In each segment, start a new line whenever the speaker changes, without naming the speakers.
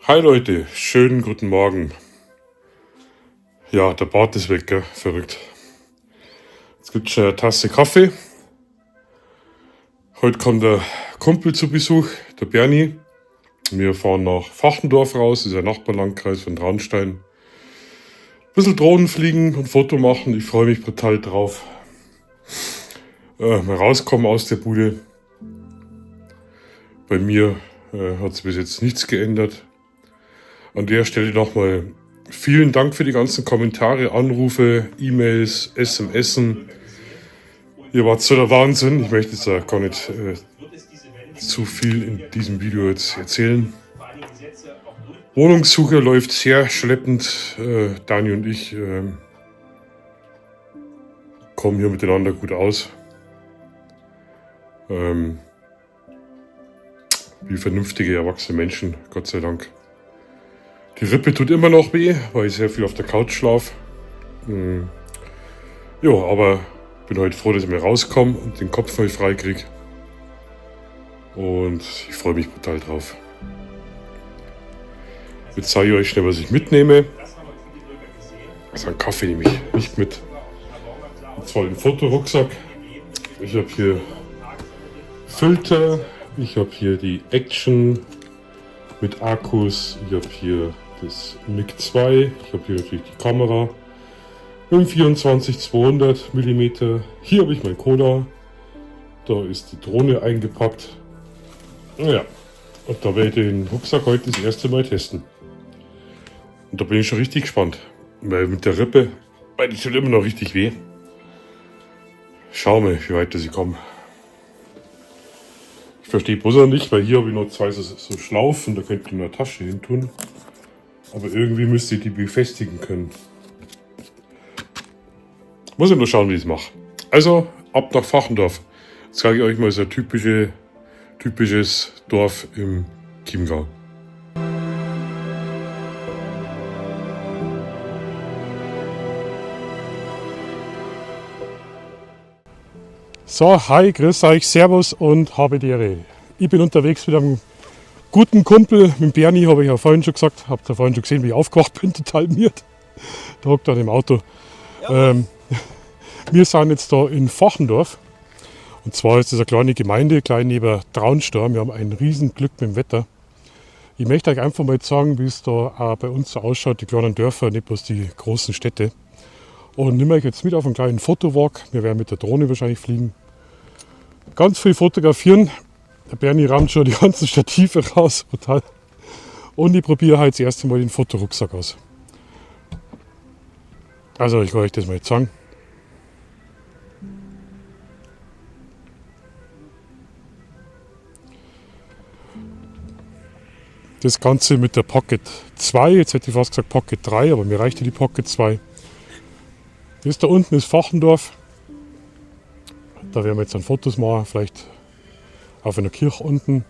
Hi Leute, schönen guten Morgen. Ja, der Bart ist weg, gell? Verrückt. Jetzt gibt's schon eine Tasse Kaffee. Heute kommt der Kumpel zu Besuch, der Bernie. Wir fahren nach Vachendorf raus, das ist ein Nachbarlandkreis von Traunstein. Ein bisschen Drohnen fliegen und Foto machen, ich freue mich brutal drauf. Mal rauskommen aus der Bude. Bei mir hat sich bis jetzt nichts geändert. An der Stelle nochmal vielen Dank für die ganzen Kommentare, Anrufe, E-Mails, SMS. Ihr wart so der Wahnsinn. Ich möchte jetzt gar nicht zu viel in diesem Video jetzt erzählen. Wohnungssuche läuft sehr schleppend. Dani und ich kommen hier miteinander gut aus. Wie vernünftige, erwachsene Menschen, Gott sei Dank. Die Rippe tut immer noch weh, weil ich sehr viel auf der Couch schlafe. Ja, aber bin heute froh, dass ich mal rauskomme und den Kopf neu frei krieg. Und ich freue mich brutal drauf. Jetzt zeige ich euch schnell, was ich mitnehme. Also einen Kaffee nehme ich nicht mit. Und zwar den Fotorucksack. Ich habe hier Filter, ich habe hier die Action mit Akkus, ich habe hier das Mic 2, ich habe hier natürlich die Kamera mit dem 24-200 Millimeter. Hier habe ich mein Cola, da ist die Drohne eingepackt. Ja, und da werde ich den Rucksack heute das erste Mal testen. Und da bin ich schon richtig gespannt, weil mit der Rippe, weil die tut immer noch richtig weh. Schauen wir, wie weit das ich komme. Ich verstehe bloß noch nicht, weil hier habe ich noch zwei so Schlaufen, da könnte ich eine Tasche hin tun. Aber irgendwie müsste ich die befestigen können. Muss ich nur schauen, wie ich es mache. Also, ab nach Vachendorf. Jetzt zeige ich euch mal so ein typisches Dorf im Chiemgau. So, hi, grüß euch, servus und habe die Ehre. Ich bin unterwegs mit einem guten Kumpel, mit Bernie, habe ich ja vorhin schon gesagt. Habt ihr vorhin schon gesehen, wie ich aufgewacht bin, total miert. Da hockt er im Auto.
Ja.
Wir sind jetzt da in Vachendorf. Und zwar ist das eine kleine Gemeinde, klein neben Traunstein. Wir haben ein Riesenglück mit dem Wetter. Ich möchte euch einfach mal sagen, wie es da auch bei uns so ausschaut, die kleinen Dörfer, nicht bloß die großen Städte. Und nehme euch jetzt mit auf einen kleinen Fotowalk. Wir werden mit der Drohne wahrscheinlich fliegen. Ganz viel fotografieren. Der Bernie rammt schon die ganzen Stative raus. Total. Und ich probiere heute das erste Mal den Fotorucksack aus. Also, ich kann euch das mal jetzt sagen. Das Ganze mit der Pocket 2, jetzt hätte ich fast gesagt Pocket 3, aber mir reichte die Pocket 2. Das da unten ist Vachendorf. Da werden wir jetzt dann Fotos machen, vielleicht auf einer Kirche unten.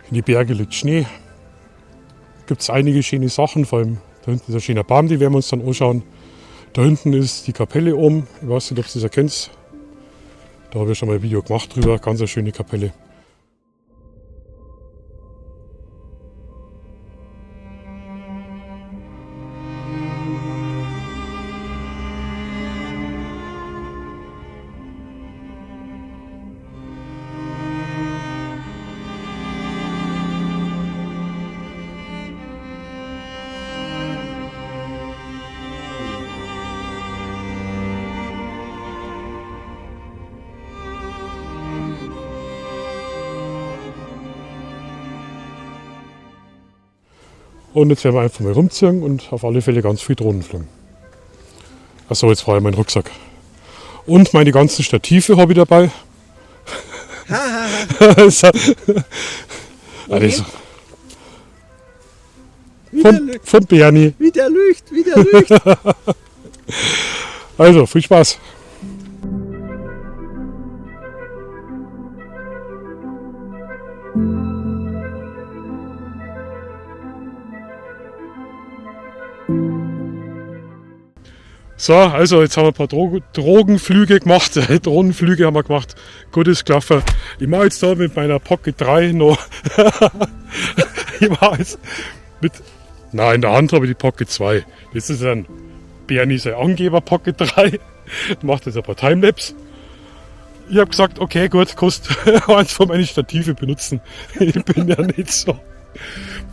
In die Berge liegt Schnee. Gibt's einige schöne Sachen, vor allem da hinten ist ein schöner Baum, die werden wir uns dann anschauen. Da hinten ist die Kapelle oben, ich weiß nicht, ob du das erkennst. Da habe ich schon mal ein Video gemacht drüber, ganz eine schöne Kapelle. Und jetzt werden wir einfach mal rumziehen und auf alle Fälle ganz viel Drohnen fliegen. Achso, jetzt brauche ich meinen Rucksack. Und meine ganzen Stative habe ich dabei. So. Also,
Wie der
von Bernie.
Wie der lügt, wie der lügt.
Also, viel Spaß. Jetzt haben wir ein paar Drogenflüge gemacht, Drohnenflüge haben wir gemacht, gutes Klaffer. Ich mache jetzt da mit meiner Pocket 3 noch. Ich war jetzt mit. Na, in der Hand habe ich die Pocket 2. Das ist ein Bernie sein Angeber Pocket 3. Macht jetzt ein paar Timelapse. Ich habe gesagt, okay, gut, kostet eins von meinen Stative benutzen. Ich bin ja nicht so.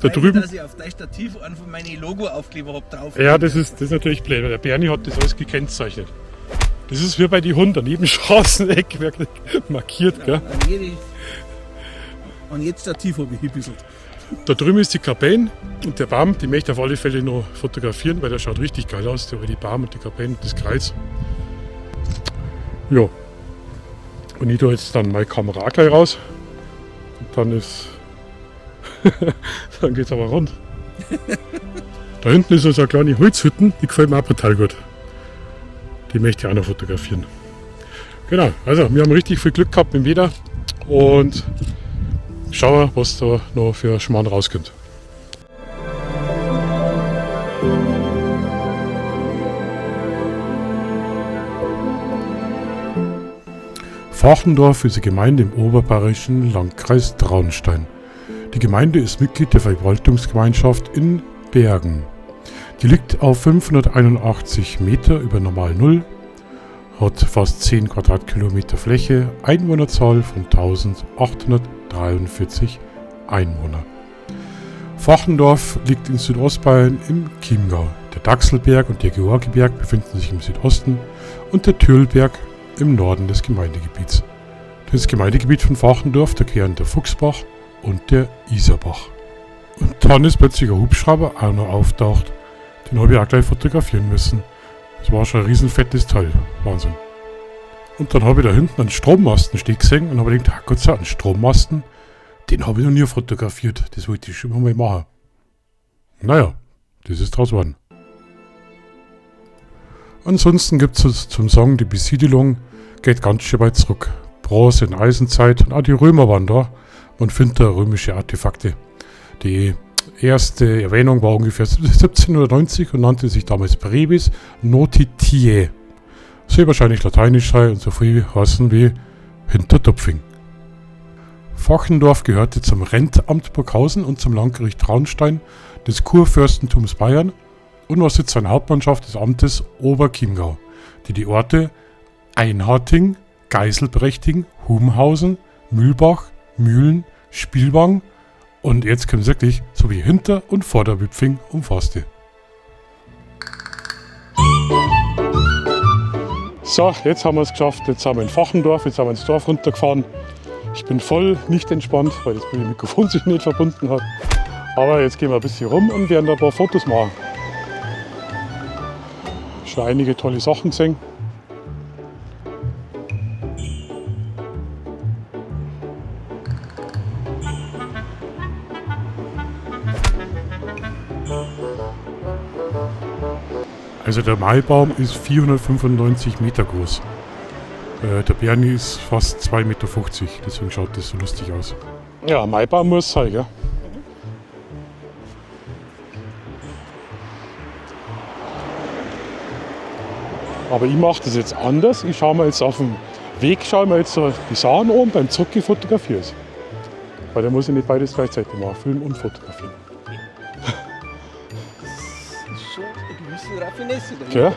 Da drüben.
Dass ich auf dein Stativ einen von meinen Logo-Aufkleber hab drauf.
Ja, das ist natürlich blöd, weil der Bernie hat das alles gekennzeichnet. Das ist wie bei die Hunde, an jedem Straßeneck wird markiert, gell?
An jedes Stativ habe ich ein bisschen.
Da drüben ist die Kapelle und der Baum, die möchte ich auf alle Fälle noch fotografieren, weil der schaut richtig geil aus, der die Baum und die Kapelle und das Kreuz. Ja. Und ich tue jetzt dann meine Kamera auch gleich raus. Und dann ist. Dann geht's aber rund. Da hinten ist so eine kleine Holzhütte, die gefällt mir auch brutal gut. Die möchte ich auch noch fotografieren. Genau, also wir haben richtig viel Glück gehabt mit dem Wetter und schauen wir, was da noch für Schmarrn rauskommt. Vachendorf ist eine Gemeinde im oberbayerischen Landkreis Traunstein. Die Gemeinde ist Mitglied der Verwaltungsgemeinschaft in Bergen. Die liegt auf 581 Meter über Normal Null, hat fast 10 Quadratkilometer Fläche, Einwohnerzahl von 1843 Einwohner. Vachendorf liegt in Südostbayern im Chiemgau. Der Dachselberg und der Georgiberg befinden sich im Südosten und der Türlberg im Norden des Gemeindegebiets. Das Gemeindegebiet von Vachendorf durchqueren der Fuchsbach und der Isarbach. Und dann ist plötzlich ein Hubschrauber auch noch auftaucht. Den habe ich auch gleich fotografieren müssen. Das war schon ein riesenfettes Teil. Wahnsinn. Und dann habe ich da hinten einen Strommasten stehen gesehen und habe gedacht, ach Gott sei Dank, einen Strommasten, den habe ich noch nie fotografiert. Das wollte ich schon immer mal machen. Naja, das ist draus geworden. Ansonsten gibt es zum Sagen, die Besiedelung geht ganz schön weit zurück. Bronze- und Eisenzeit und auch die Römer waren da. Man findet da römische Artefakte. Die erste Erwähnung war ungefähr 1790 und nannte sich damals Brevis Notitiae. Soll wahrscheinlich lateinisch sein und so viel heißen wie Hintertupfing. Vachendorf gehörte zum Rentamt Burghausen und zum Landgericht Traunstein des Kurfürstentums Bayern und war Sitz einer Hauptmannschaft des Amtes Oberchiemgau, die die Orte Einharting, Geiselbrechting, Humhausen, Mühlbach, Mühlen, Spielwang und jetzt kommt es wirklich sowie Hinter- und Vorderwipfing umfasste. So, jetzt haben wir es geschafft. Jetzt sind wir in Vachendorf, jetzt sind wir ins Dorf runtergefahren. Ich bin voll nicht entspannt, weil das Mikrofon sich nicht verbunden hat. Aber jetzt gehen wir ein bisschen rum und werden da ein paar Fotos machen. Schon einige tolle Sachen gesehen. Also der Maibaum ist 495 Meter groß. Der Bernie ist fast 2,50 Meter, deswegen schaut das so lustig aus. Ja, Maibaum muss sein, gell? Aber ich mache das jetzt anders. Ich schaue mir jetzt auf dem Weg, schaue mir jetzt so die Sachen an, beim Zurückgehen fotografiere ich. Weil da muss ich nicht beides gleichzeitig machen, filmen und fotografieren.
Das ist schon eine gewisse Raffinesse dahinter.
Gell?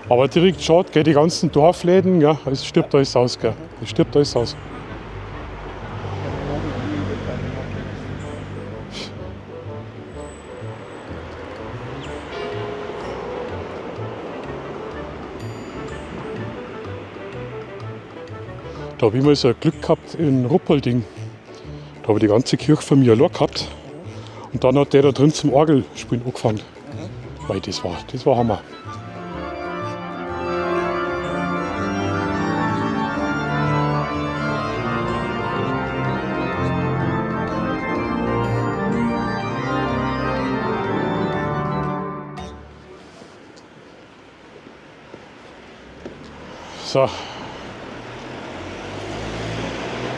Aber direkt schaut, gell, die ganzen Dorfläden, ja, es stirbt alles aus, gell. Es stirbt alles aus. Da habe ich mal so ein Glück gehabt in Ruppolding. Da habe ich die ganze Kirche von mir allein gehabt. Und dann hat der da drin zum Orgelspielen angefangen. Weil das war Hammer. So.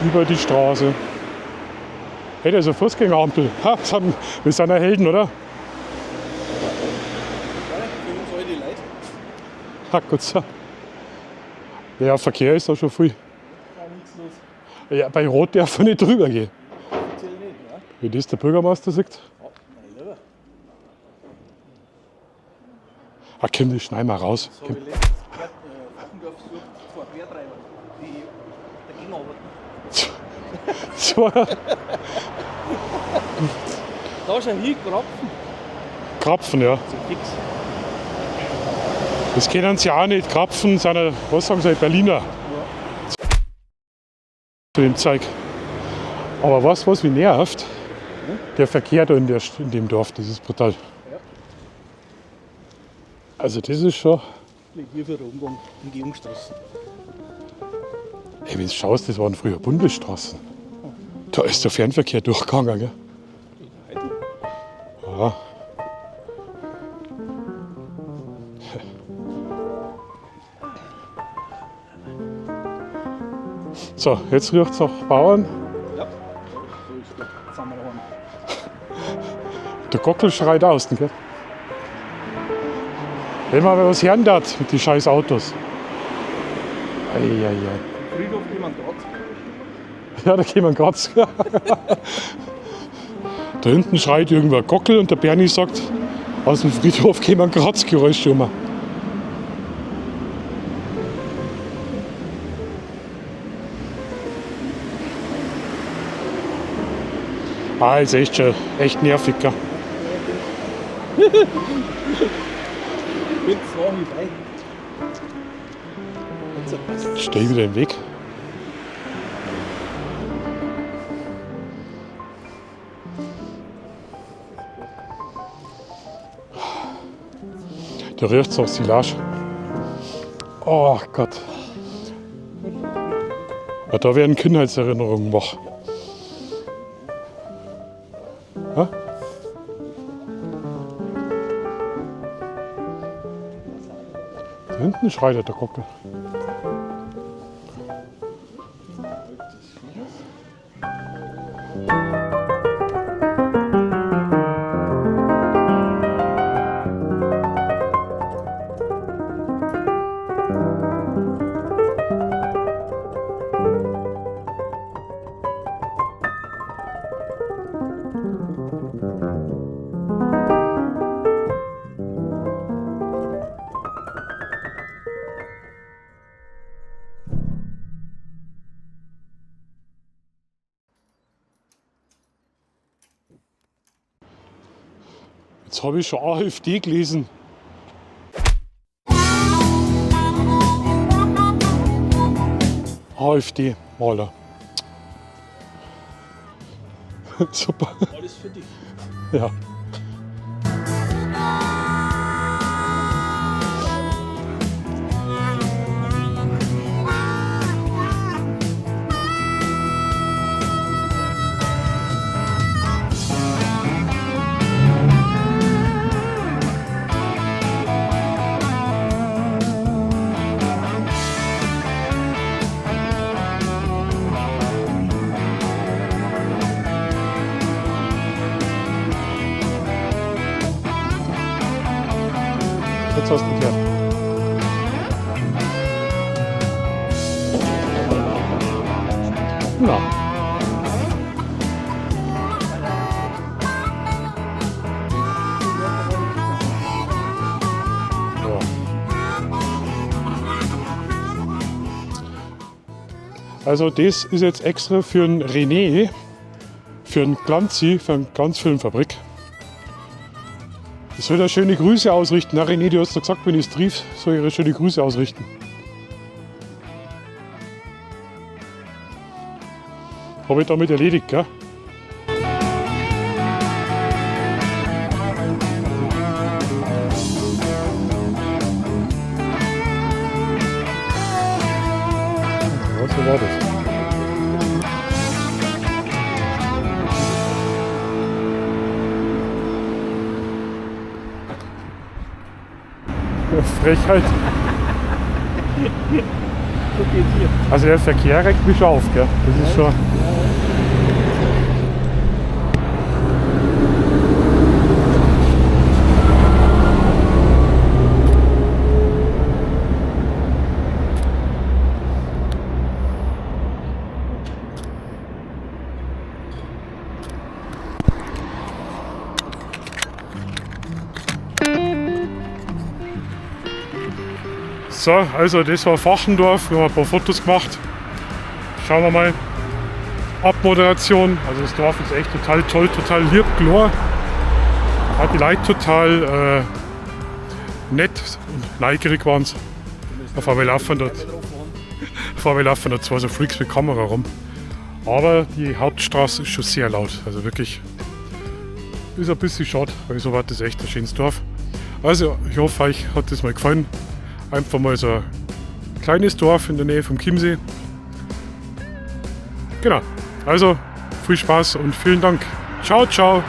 Über die Straße. Hey, da ist eine Fußgängerampel. Ha, wir sind ja Helden, oder?
Ja, für uns alte Leute.
Ha, Gott sei Dank. Ja, Verkehr ist da schon viel.
War nichts los.
Ja, bei Rot darf er nicht drüber gehen.
Offiziell nicht, ne?
Wie das der Bürgermeister sagt.
Ja, mein Lieber.
Ah, komm, das schneiden wir raus.
Das habe ich letztens gehört, Wachendorf sucht zwei Quertreiber, die dagegen arbeiten.
So,
Da ist ein hin, Krapfen.
Krapfen, ja.
So fix.
Das kennen sie auch nicht. Krapfen sind ja, was sagen sie, Berliner. Zu dem Zeug. Aber was mich nervt, der Verkehr da in dem Dorf, das ist brutal. Also das ist schon,
Liegt hier für den Umgang, Umgehungsstraßen.
ey, wenn du schaust, das waren früher Bundesstraßen. Da ist der Fernverkehr durchgegangen, gell? Ja. So, jetzt riecht es nach Bauern.
Ja, so ist gut. Jetzt sind wir daheim.
Der Gockel schreit aus, gell? Wenn man was hören darf mit den scheiß Autos. Eieiei.
Friedhof jemand Graz.
Ja, da kämen Graz. Da hinten schreit irgendwer Gockel und der Bernie sagt, aus dem Friedhof kämen Kratzgeräusche immer. Ah, ist echt schon echt nervig, gell?
Bin zwar hierbei. Jetzt passt.
Steh ich wieder im Weg. Da riecht's nach Silage. Oh Gott. Ja, da werden Kindheitserinnerungen wach. Ja? Da hinten schreit der Gockel. Jetzt habe ich schon AfD gelesen. AfD, Maler. Super.
Alles für dich.
Ja. Jetzt hast du ihn gehört. Na. Ja. Also das ist jetzt extra für einen René, für einen Glanzi, für eine Glanzfilmfabrik. Ich soll da schöne Grüße ausrichten. Na René, du hast doch gesagt, wenn ich es triff, soll ich ihr schöne Grüße ausrichten. Habe ich damit erledigt, gell? Ja, so war das. Frechheit.
So geht's hier.
Also der Verkehr regt mich auf, gell? Das ist schon. So, also das war Vachendorf. Wir haben ein paar Fotos gemacht. Schauen wir mal. Abmoderation. Also das Dorf ist echt total toll, total lieb, klar. Hat die Leute total nett und neugierig waren sie. Auf einmal laufen dort, auf einmal laufen da zwei so Freaks mit Kamera rum. Aber die Hauptstraße ist schon sehr laut. Also wirklich ist ein bisschen schade, weil so war das echt ein schönes Dorf. Also ich hoffe, euch hat das mal gefallen. Einfach mal so ein kleines Dorf in der Nähe vom Chiemsee. Genau. Also viel Spaß und vielen Dank. Ciao, ciao.